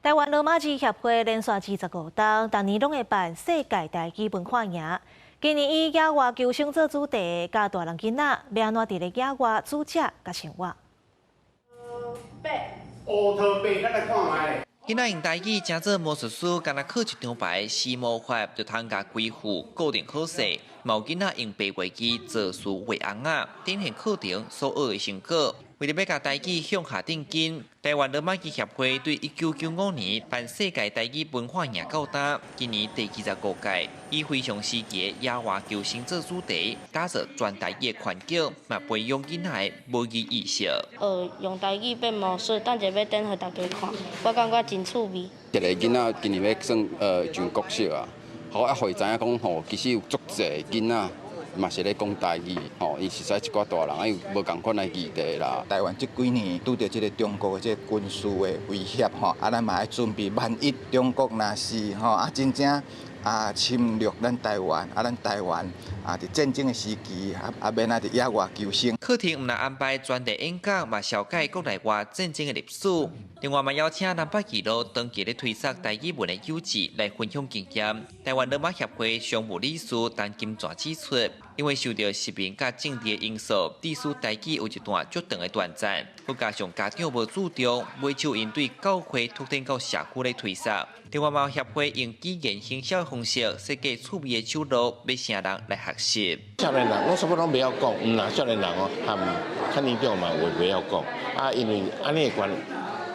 台灣羅馬字協會連續25冬，逐年攏會辦世界台語文化營。今年以野外求生做主題，教大人囡仔欲按怎佇咧野外煮食佮生活。烏頭白，咱來看覓。囡仔用台語成做魔術師，干焦靠一張牌施魔法，就通共規副固定好勢。嘛有囡仔用白畫機做書畫尪仔，展現課程所學的成果。為著欲共台語向下定根，台灣羅馬字協會對1995年辦世界台語文化營到今，今年第25屆，以非常時期野外求生做主題，打造全台語的環境，嘛培養囡仔的母語意識。學用台語變魔術，等下欲展予大家看，我感覺真趣味。這個囡仔今年欲算上國小啊，好啊，予伊知影講吼，其實有足濟囡仔嘛是咧講台語，吼，伊實在一寡大人啊有無仝款的議題啦。台灣這幾年拄著這个中國的這個軍事的威脅，吼，啊，咱嘛愛準備，萬一中國若是吼啊真正啊侵略咱台灣，啊，咱台灣啊佇戰爭的時期啊啊欲按怎佇野外求生。課程毋但安排專題演講，嘛紹介國內外戰爭的歷史。另外嘛邀請南北二路長期咧推捒台語文的友志來分享經驗。台灣羅馬協會常務理事陳金泉指出，因為受著殖民佮政治的因素，致使台語有一段足長的斷層。閣加上家長無注重，袂手𪜶對教會拓展到社區咧推捒。另外嘛協會用語言行銷的方式設計趣味的手路，欲成人來學習。少年人攏差不多攏袂曉講，毋但少年人哦，含較年長嘛有袂曉講。啊，因為按呢的關，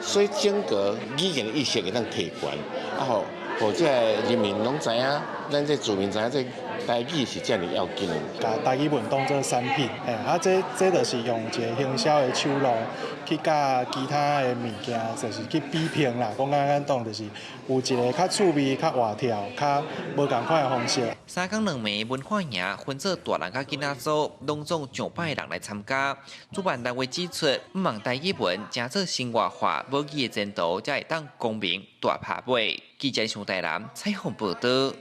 所以整個語言意識會當提懸，啊，予予這個人民攏知影，咱這住民知影這台語是遮爾要緊的。共台語文當做產品，嘿，啊，這這就是用一个行銷的手路去佮其他的物件，就是去比拼啦。講簡單講，就是有一个較趣味、較活跳、較無仝款的方式。3工2暝文化營分做大人佮囡仔組，攏總上百个人來參加。主辦單位指出，毋望台語文成做生活化母語的前途，才會當光明大拍尾。記者上台南採訪報導。